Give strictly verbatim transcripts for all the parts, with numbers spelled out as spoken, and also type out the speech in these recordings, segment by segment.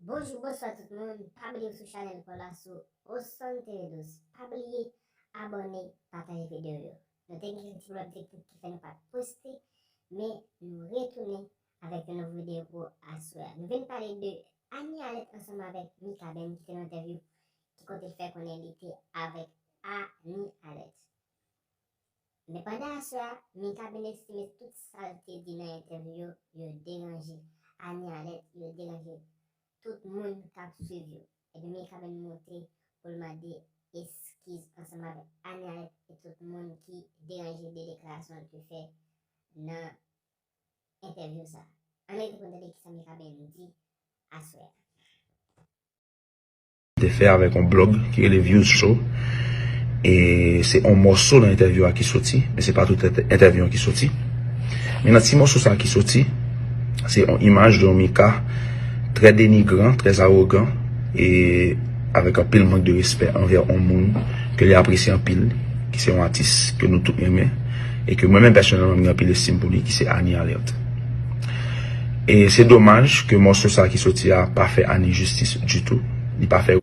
Bonjou, bonswa tout moun. Pa bliye w sou chanèl pa w la sou Oson T V Dous. Pa bliye abòne, pataje videyo yo. Nou te gen yon ti pwoblèm teknik ki fè nou pa t poste, men nou retounen avèk yon nouvo videyo pou aswè a. Nou vin pale de Annie Alerte ansanm avèk Mikaben ki te nan entèvyou ki kote l fè konnen li te avèk Annie Alerte. Men pandan aswè a, Mikaben estime tout sa l te di nan entèvyou yo, yo deranje Annie Alerte, yo deranje tout moun k ap swiv yo. Epi Mikaben monte pou l mande eskiz ansanm avèk Annie Alerte e tout moun ki deranje de deklarasyon l te fè nan entèvyou sa a. Ann rete pou n tande kisa Mikaben di aswè a. Te fè avèk yon blòg ki rele Views Show. E se yon mòso nan entèvyou a ki soti, men se pa tout entèvyou an ki soti. Men nan ti mòso sa a ki soti, se yon imaj de yon Mika trè denigran, trè awogan, e avèk anpil mank de respè anvè yon moun ke li apresye anpil, ki se yon atis ke nou tout renmen, e ke mwen menm pèsonèlman m gen anpil estim pou li, ki se Annie Alerte. E se domaj ke mòso sa a ki soti a pa fè Annie jistis ditou. Li pa fè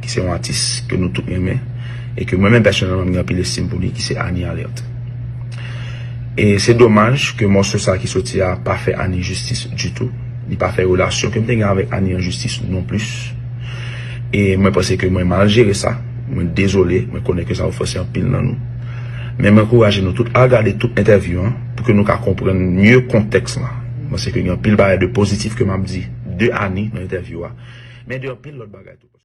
ki se yon atis ke nou tout renmen, e ke mwen menm pèsonèlman m gen anpil estim pou li, ki se Annie Alerte. E se domaj ke mòso sa a ki soti a pa fè Annie jistis ditou. Li pa fè relasyon ke m te gen avèk Annie an jistis non plis. E mwen panse ke mwen mal jere sa. Mwen dezole, mwen konnen ke sa ofanse anpil nan nou. Men mwen ankouraje nou tout al gade tout entèvyou an pou ke nou ka konprann mye kontèks la. Mwen panse ke gen anpil bagay de pozitif ke m ap di de Annie nan entèvyou a, men de anpil lòt bagay tou.